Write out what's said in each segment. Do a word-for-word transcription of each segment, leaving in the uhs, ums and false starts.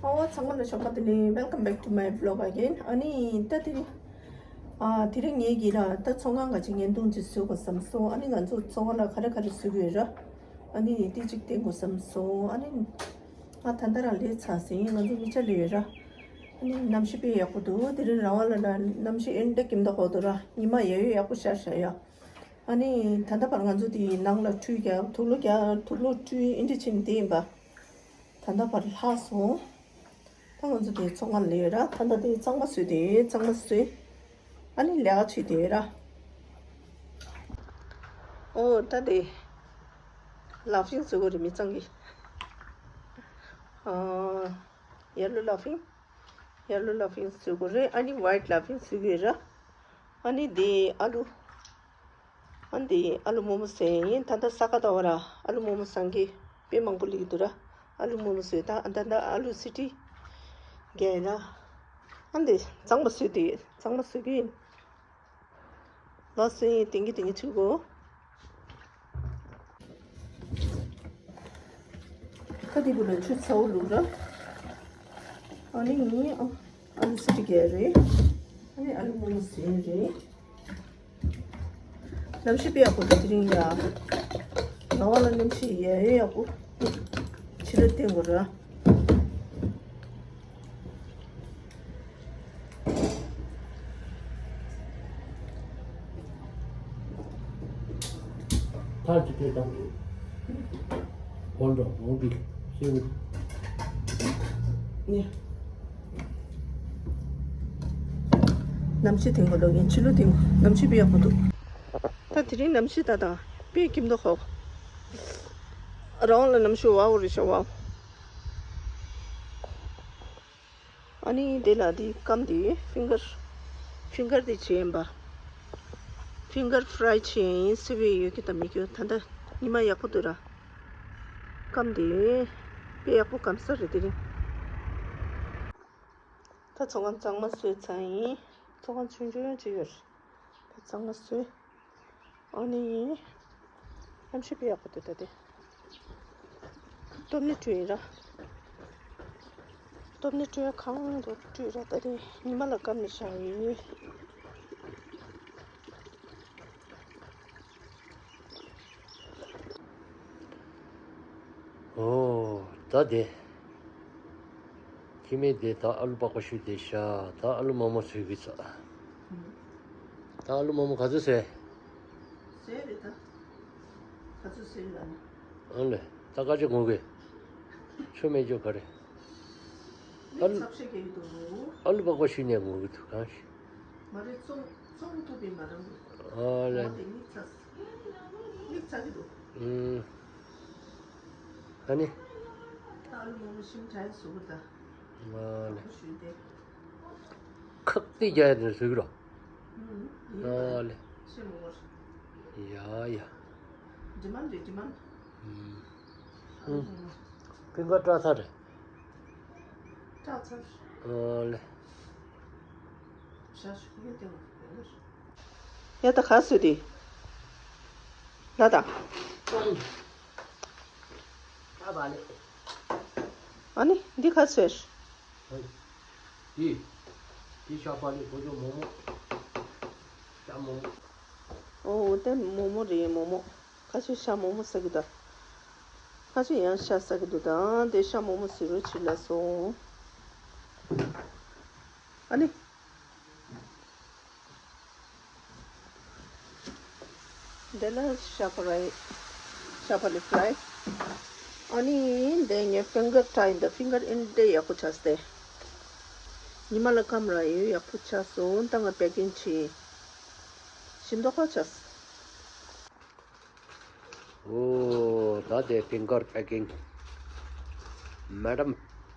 ཨོ་ཚང་མ་ལ་ཞོགས་པ་བདེ་ལེགས། Welcome back to my vlog again. ཨ་ནི་ད་དེ་རིང་ཨ་དེ་རིང་ངེད་ཀྱིས་ར་ད་ཚོང་ཁང་ག་ཅིག་བརྙན་ཐུང་ཅིག་བཟོ་དགོས་བསམ་སོང་། ཨ་ནི་ང་ཚོ་ཚོང་ཁང་ལ་ག་རེ་ག་རེ་བཟོ་གི་ཡོད་ར། ཨ་ནི་དེ་ཅིག་བསྟན་དགོས་བསམ་སོང་། ཨ་ནི་ང་ད་ལྟ་རང་ལས་ཚར་ཟིན། ང་ཚོ་མི་ཆ་ལས་ཡོད་ར། ཨ་ནི་གནམ་གཤིས་དཔེ་ཡག་པོ་འདུག་དེ་རིང་རང་དབང་ལ་ལ་གནམ་གཤིས་ཨེ་འདྲ་ཀྱིམ་ད་ཧོ་འདུག་ར། ཉི་མ་ཡ་ཡོ་ཡག་པོ་ཤར་ཤར་ཡ། ཨ་ནི་ད་ལྟ་བར་ང་ཚོ་དེའི་ནང་ལ་ཁྲུས་རྒྱག་དུག་ལོག་རྒྱག་དུག་ལོག་བཀྲུས་ཨིན་དྲི་ཕྱིན་དེ་ཡིན་པ། ད་ལྟ་བར་ལྷག་སོང་། ད་ང་ཚོ་དེ་ཚོང་ཁང་ལ་ཡོད་ར། ད་ལྟ་དེ་གཙང་མ་བཟོས་དེ་གཙང་མ་བཟོས། ཨ་ནི་ལས་ཀ་བྱེད་དེ་ཡོད་ར། ཨོ་ད་དེ་ལ་ཕིང་བཟོ་དགོས་རེད། མི་གཙང་གི། ཨ་ཡེ་ལོ་ལ་ཕིང་། ཡེ་ལོ་ལ་ཕིང་བཟོ་དགོས་རེད། ཨ་ནི་ཝའིཊ་ལ་ཕིང་བཟོ་དགོས་ར། ཨ་ནི་དེ་ཨ་ལུ། ཨ་ནི་དེ་ཨ་ལུ་མོག་མོག་ཟེར་ཡིན། ད་ལྟ་ས་ག་ཟླ་བ་ར་ཨ་ལུ་མོག་མོག་ཟ་མཁན་དཔེ་མང་པོ་སླེབས་ཀྱི་འདུག་ར། ཨ་ལུ་མོག་མོག་ཟོས། ད་ད་ལྟ་ཨ་ལུ་སི་ཊི་རྒྱག་ཡིན་ར། ཨ་ནི་དེ་གཙང་མ་བཟོས་དེ་གཙང་མ་བཟོ་གི་ཡིན། ལགས་སོ། ཡིན་ཏིང་གི་ཏིང་གི་ཆུ་གོ། ཁ་དེ་བུ་ལ་ཆུ་ཚ་བོ་བླུགས་ར། ཨ་ནི་ངས་ཨ་ཨ་ལུ་སི་ཊི་རྒྱག་རེད། ཨ་ནི་ཨ་ལུ་མོག་མོག་ཟོས་རེད། གནམ་གཤིས་དཔེ་ཡག་པོ་འདུག་དེ་རིང་ཡ། རང་དབང་ལ་གནམ་གཤིས་ཡ་ཡོ་ཡག་པོ། ཕྱི་ལ་བསྟན་དགོས་ར། ཐག་ཅིག་སྤྲད་དང་། འོན་ཀྲང་འོན་ཀྲི་སེ་བུ། ནི། གནམ་གཤིས་དེང་གོ་ལོག་ཡིན། ཕྱི་ལོ་དེང་གནམ་གཤིས་དཔེ་ཡག་པོ་འདུག་ད་དེ་རིང་གནམ་གཤིས་ད་དང་དཔེ་ཁྱིམ་དུ་ཧོག་རང་ལ་གནམ་གཤིས་ཝའོ་རེད་ཤག་ཝའོ། ཨ་ནི་དེ་ལ་དེ་སྐམ་དེ་ཕིང་གར། ཕིང་གར་དེ་བྱེད་ཡིན་པ། ཕིང་གར་ཕ་རའི་བྱེད་ཡིན། སི་བི་ཡོད་ཀྱི་དང་མེད་ཀྱི། ད་ལྟ་ཉི་མ་ཡག་པོ་འདུག་ར། སྐམ་དེ་དཔེ་ཡག་པོ་སྐམ་ས་རེད་དེ་རིང་། ད་ཚོང་ཁང་གཙང་མ་བཟོས་ཚར་ཡིན། ཚོང་ཁང་ཆུང་ཆུང་ཡང་ཅིག་ཡོད་རེད། ད་གཙང་མ་བཟོས། ཨ་ནི། གནམ་གཤིས་དཔེ་ཡག་པོ་འདུག་ད་དེ། སྟོབས་ནི་བཀྲུས་ཡིན་ར། སྟོབས་ནི་བཀྲུས་གང་དུ་བཀྲུས་ར། ད་དེ་ཉི་མ་ལ་སྐམ་ནས་བཞག་ཡིན། ཨོ། ད་དེ། ཁྱི་མེད་དེ་ད་ཨ་ལུ་པགས་པ་བཤུས་དེ་ཤ། ད་ཨ་ལུ་མོག་མོག་བཟོས་གི་ཚ། ད་ཨ་ལུ་མོག་མོག་ག་ཚོད་བཟོས། བཟོས་རེད་ད། ག་ཚོད་བཟོས་ལ་ནི། ཨ་ལེ། ད་ཀ་ཅི་ངུ་གི། ཆུ་མེད་རྒྱུ་ག་རེ། ཨ་ལུ། ཚབ་ཤེས་ཀྱི་འདུག་ཨ་ལུ་པགས་པ་བཤུས་ནས་ངུ་གི་འདུག་གང་ཞིག་མ་རེད། བཙོང་བཙོང་ཐུབ་པའི་མ་རང་གི། ཨ་ལེ། ངོ་དེ་མིག་ཚ། མིག་ཚ་གི་འདུག་ཨུམ། ཨ་ནི། ད་ཨ་ལུ་མོག་མོག་ཤིང་བྲན་བཟོ་གི་ད། ཨ་ལེ། ཁག་ཏི་རྒྱ་ཡ་དེ་བཟོས་གི་རོ། ཨ་ལེ། ཤེས་མོ་གོ། ཡ་ཡ། ཌི་མན་རེད་ཌི་མན། ཕིང་གར་སྐྲ་ཚར་རེད། སྐྲ་ཚར། ཨ་ལེ། ཞག་ཞུ་གི་ཡོད་དེ་ང་། ཡ་ད་ག་སུ་དེ། ལ་ད། ཨ་ནི་འདི་ག་ཟེར། འདི། འདི་ཤ་པ་ལི་ཁོ་ཚོ་མོག་མོག་ཤ་མོག་མོག་ཨོ་དེ་མོག་མོག་རེད་མོག་མོག་ཁ་ཆེ་ཤ་མོག་མོག་ཟ་གི་ད། ཁ་ཆེ་ཡང་ཤ་ཟ་གི་འདུག་ད་དེ་ཤ་མོག་མོག་ཟེར་རོ་ཆི་ལ་སོང་། ཨ་ནི། འདི་ལ་ཤ་ཕ་རའི། ཤ་ཕ་ལི་ཕ་རའི། ཨ་ནི་འདི་ངའི་ཕིང་གར་ཊའི་འདི་ཕིང་གར་ཨིན་འདྲེ་ཡག་པོ་ཆགས་ཏེ། ཉི་མ་ལ་སྐམ་ར་ཡོད་ཡག་པོ་ཆགས་སོང་། ད་ང་པེ་ཀིང་བྱེད། ཞིམ་མདོག་ཁ་ཆགས། ཨོ། ད་དེ་ཕིང་གར་པེ་ཀིང་། མེ་ཌམ་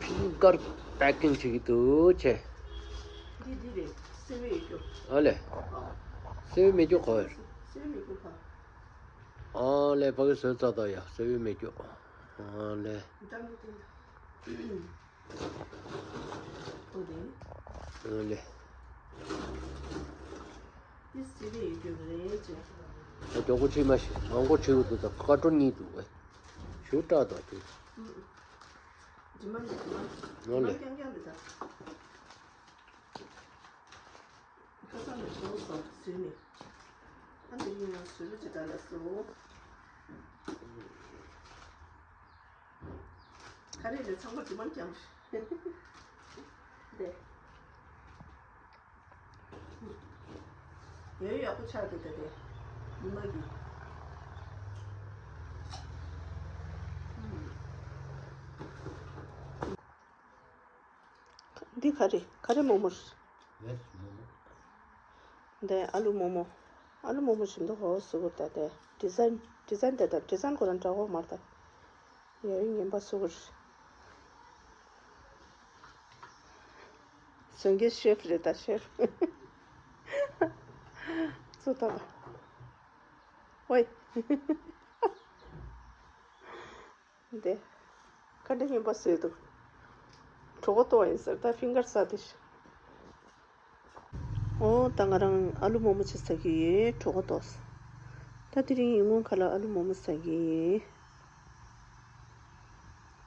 ཕིང་གར་པེ་ཀིང་བྱེད་ཀྱི་འདུག་ཆེ། འདི་འདི་རེད། སེ་བའི་ཡོད་རྒྱུ། ཨ་ལེ། སེ་བའི་མེད་རྒྱུ་ག་བར། སེ་བའི་མེད་རྒྱུ་ག་ཨ་ལེ། ཕ་གི་བཟོས་ཚར་ད་ཡ་སེ་བའི་མེད་རྒྱུ། ཨ་ལེ། འགྲམ་དུ་བསྟན་ད། ཨོ་དེ། ཨོ་ལེ། དེ་སི་རེ་ཡོད་རྒྱུ་རེད་ཅེས། ཨ་མགྱོགས་པོ་ཁྲིད་མ་ཤེས། མང་པོ་ཁྲིད་འདུག་ད་ཀ་ཊུན་གཉིས་འདུག་གས། ཞུ་དྲག་དང་དུ། ཇི་མ་ནི་ཇི་མ། ལོ་ལེ། རྐྱང་རྐྱང་རེད་ད། ཁ་སང་ནས་བྱུང་སོང་བཟོས་ནས། ཨ་འདི་ཡིན་ཡང་བཟོས་རོགས་བྱེད་ད་ལ་སོ། ག་རེ་རེད་ཚང་མ་ཇི་མ་རྐྱང་རེད། འདི། ཡོད་ཡག་པོ་ཆགས་འདུག་ད་དེ། ཉི་མ་གི། འདི་ག་རེ་ག་རེ་མོག་མོག་རེད། ཡེས་མོག་མོག་འདི་ཨ་ལུ་མོག་མོག་ཨ་ལུ་མོག་མོག་བཞིན་དུ་ཧོ་སུ་གུར་ད་དེ། ཌི་ཛའིན་ཌི་ཛའིན་དེ་ད་ཌི་ཛའིན་ཁོ་རང་འདྲ་བོ་མ་རེད་ད། ཡོད་ངན་པ་སུ་གུར། སོན་གྱི་ཤེབ་རེད་ད་ཤེབ། ཚོ་ད་ད། ཝེ། འདི། ཁ་འདྲ་སྙན་པོ་བཟོས་འདུག་གྲོད་ཁོག་ལྟོགས་ཡིན་ཟེར་ད་ཕིང་གར་ཟ་དེ་ཤི། ཨོ་ད་ང་རང་ཨ་ལུ་མོག་མོག་ཅིག་ཟ་གི་ཡོད། གྲོད་ཁོག་ལྟོགས། ད་དེ་རིང་ཡིན་སྔོན་ཁ་ལ་ཨ་ལུ་མོག་མོག་ཟ་གི་ཡོད།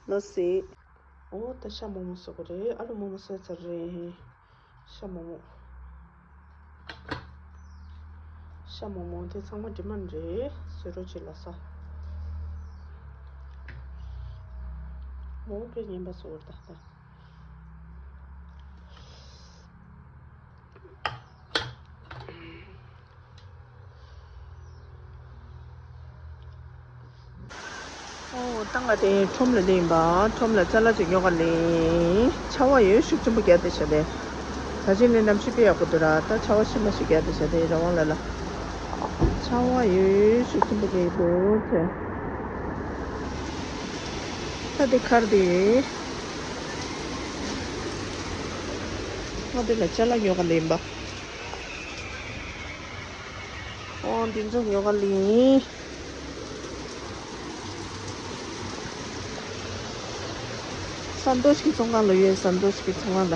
ལོ་སི། ཨོ་ད་ཤ་མོག་མོག་བཟོ་གི་རེད། ཨ་ལུ་མོག་མོག་བཟོས་ཚར་རེད། ཤ་མོག་མོག་ཤ་མོག་མོག་དེ་ཚང་མ་ཌི་མཱནཌ་རེད། བཟོས་རོགས་བྱེད་ལ་ས། མོག་མོག་དཔེ་ངན་པ་བཟོ་གི་རེད་ད་ལྟ། ཨོ་ད་ང་དེ་ཁྲོམ་ལ་སླེབས་ཡིན་པ། ཁྲོམ་ལ་ཅ་ལག་ཅིག་ཉོ་ག་སླེབས་ཡིན། ཆར་པ་ཡོད་ཤུགས་ཆེན་པོ་བརྒྱབ་བསྡད་ཤག་དེ། ད་ཅི་ནས་གནམ་གཤིས་དཔེ་ཡག་པོ་འདུག་ར། ད་ཆར་པ་ཤི་མ་ཤི་བརྒྱབ་བསྡད་ཤག་དེ་རང་དབང་ལ་ལ། ཆར་པ་ཡོད་ཤུགས་ཆེན་པོ་བརྒྱབ་འདུག་ཅེ། ད་དེ་ཁར་དེ། ང་དེ་ལ་ཅ་ལག་ཉོ་ག་སླེབས་ཡིན་པ། ཨོ་འདི་ཚོ་ཉོ་ག་སླེབས་ཡིན། ས་འདོ་ཞིག་གི་ཚོང་ཁང་ལ་ཡོད། ས་འདོ་ཞིག་གི་ཚོང་ཁང་ལ།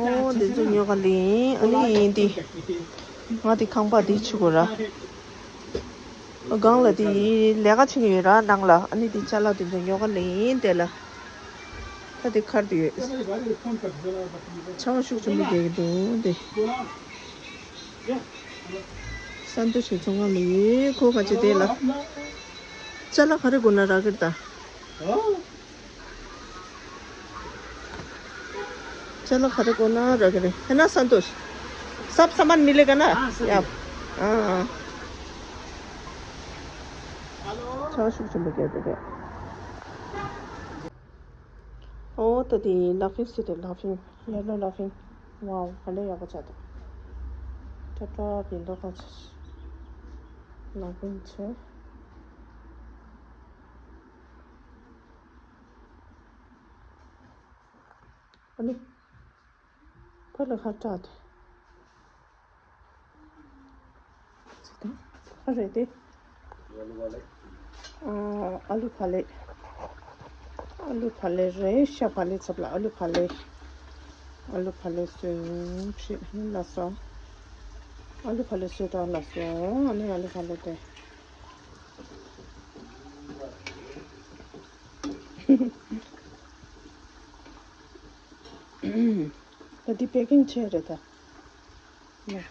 ཨོ་འདི་ཚོ་ཉོ་ག་སླེབས་ཡིན། ཨ་ནི་འདི། ང་དེ་ཁང་པ་འདི་ཆུ་གོ་ར། སྒང་ལ་དེ་ལས་ཀ་བྱེད་ཀྱི་ཡོད་ར་ནང་ལ། ཨ་ནི་དེ་ཅ་ལག་དེ་ཚོ་ཉོ་ག་སླེབས་ཡིན་དེ་ལ། ད་དེ་ཁར་དེ་ཡོད། ཆར་པ་ཤུགས་ཆེན་པོ་རྒྱག་གི་འདུག་དེ། ས་འདོ་ཞིག་ཚོང་ཁང་ལ་ཡོད། ཁོ་ག་ཅི་དེ་ལ། ཅ་ལག་ག་རེ་དགོས་ན་རག་གི་རེད་ད། ཅ་ལག་ག་རེ་དགོས་ན་རག་གི་རེད། है ना संतोष? सब सामान मिलेगा ना? हाँ, सब यहाँ। हाँ, हाँ। ཆར་པ་ཤུགས་ཆེན་པོ་རྒྱག་གི་རེད། ཨོ་ད་དེ་ལ་ཕིང་ཟེར་དེ། ལ་ཕིང་། ཡེ་ལོ་ལ་ཕིང་། ཝའོ་ག་འདྲ་ཡག་པོ་ཆགས་འདུག་ཏྲ་ཏྲ་བིན་དོ་ཁ་ཆེ། ལ་ཕིང་ཆེ། ཨ་ནི། ཕ་ལ་ཁ་བཀྲ་དེ། ཨ་རེད་དེ། ཨ་ཨ་ལུ་ཕ་ལེ། ཨ་ལུ་ཕ་ལེ་རེད། ཤ་ཕ་ལེ་ཚབ་ལ་ཨ་ལུ་ཕ་ལེ། ཨ་ལུ་ཕ་ལེ་སོས་ཕྱིན་ལ་སོ། ཨ་ལུ་ཕ་ལེ་སོས་དྲག་ལ་སོ། ཨ་ནི་ཨ་ལུ་ཕ་ལེ་དེ། ད་འདི་པེ་ཀིང་བྱས་རེད་ད། ཡ།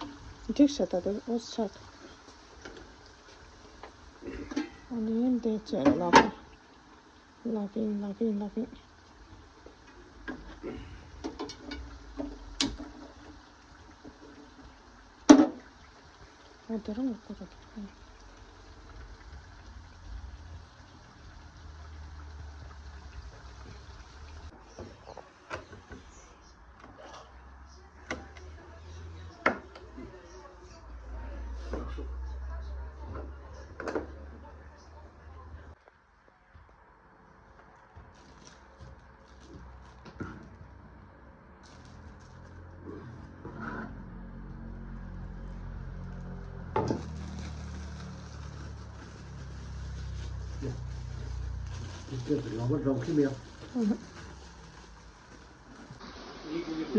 འགྲིག་ཤག་ད་དེ་ཨོ་ཤག་ཨ་ནི་འདི་བྱས་ལ་ལ་ཕིང་ལ་ཕིང་ལ་ཕིང་། ཨོ་དེ་རང་ལ་ཁོ་ར།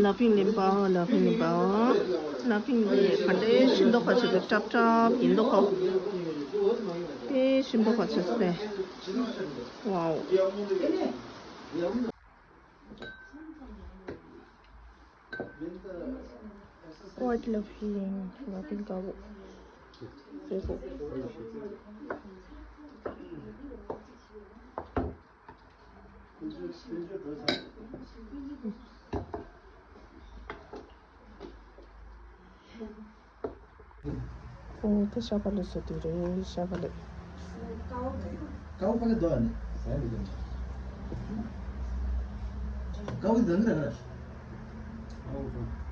ལ་ཕིང་ལེན་པ། ལ་ཕིང་ལེན་པ། ན་ཕིང་གི་ག་འདྲའི་ཞིམ་མདོག་ཁ་ཆེ་གི་ཀྲབ་ཀྲབ་ཡིན་མདོག་ཁ། དཔེ་ཞིམ་པོ་ཁ་ཆེ་སེ། ཝའོ། Quite lovely, lovely cow. Very good. ཨོ། ད་ཤ་བག་ལེབ་བཟོ་དུས་རེད། ཤ་བག་ལེབ། ཀའོ་ཕ་གི་དོ་ཨ་ནི་ཟ་ཡི་འདུག་ཀའོ་གི་དོན་གི་ར་ག་ར། ཀའོ་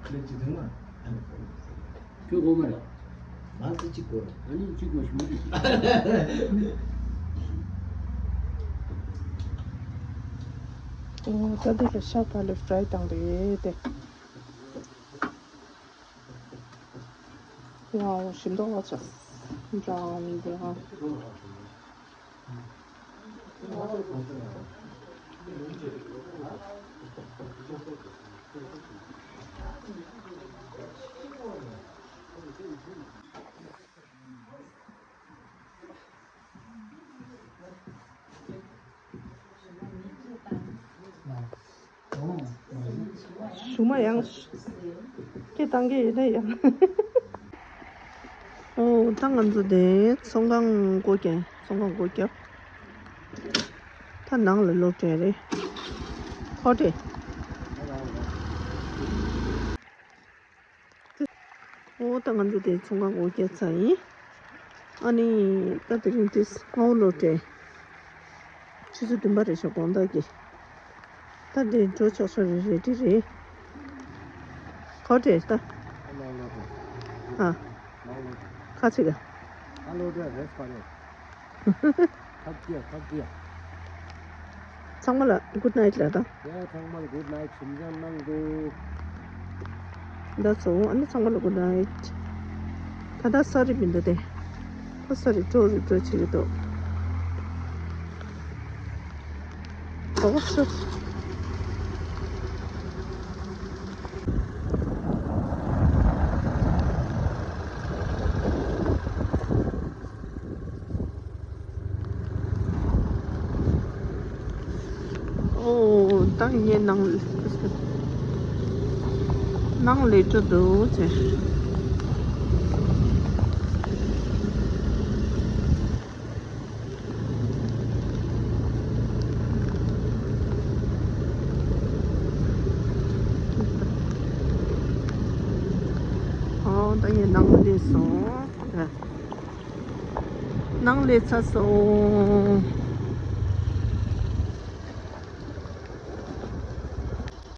ཕ་ལེབ་ཅིག་དོན་མ་ཨ་ནི་ཁོ་ཁྱོད་གོ་མ་རེད། ང་ཚོ་གཅིག་གོ་རེད། ཨ་ནི་གཅིག་གོ་ཞིམ་གི། ཨོ། ད་འདི་ལ་ཤ་བག་ལེབ་ཕ་རའི་བཏང་རེད་དེ། ཝའོ། ཞིམ་མདོག་ལ་ཆ། འདྲ་འདྲ། གཞུག་མ་ཡང་སྐད་བཏང་གི་ཡོད་ན་ཡང་། ཨོ། ད་ང་ཚོ་དེ་ཚོང་ཁང་སྒོ་བརྒྱབ། ཚོང་ཁང་སྒོ་བརྒྱབ། ད་ནང་ལ་ལོག་འགྲོ་རེད། ཧོ་ཊེལ། ཨོ། ད་ང་ཚོ་དེ་ཚོང་ཁང་སྒོ་བརྒྱབ་ཚར་ཡིན། ཨ་ནི་ད་དེ་རིང་དེ་སྔ་པོ་ལོག་འགྲོ། ཆུ་ཚོད་བདུན་པ་རེད་ཤག་དགོང་དག་གི། ད་དེ་འགྲོ་ཆོག་ཆོག་རེད། རེ་ཌི་རེད། ག་པར་འགྲོ་ད། ཨ། ཁ་ཚིག་ག་ཨ་ལོ་འདྲ་རེད་པ་རེད། ཐབས་ཀྱིས་ཐབས་ཀྱིས། ཚང་མ་ལ་གུཌ་ནའིཊ་ལབ་དང་། ཡ། ཚང་མ་ལ་གུཌ་ནའིཊ། ཞིམ་ཅང་གནང་དགོས། ད་ཚོ་ཨ་ནི་ཚང་མ་ལ་གུཌ་ནའིཊ། ད་ལྟ་ས་རི་མི་འདུག་སྟེ། ད་ས་རི་ཀྲོ་རི་ཀྲོ་བྱེད་ཀྱི་འདུག་ཨོ་ཤོ། ཨོ། ད་ངས་ནང་ནང་ལ་འགྲོ་འདུག་ཟེར། ཨོ། ད་ངས་ནང་ལ་སླེབས་སོང་། ནང་སླེབས་ཚར་སོང་།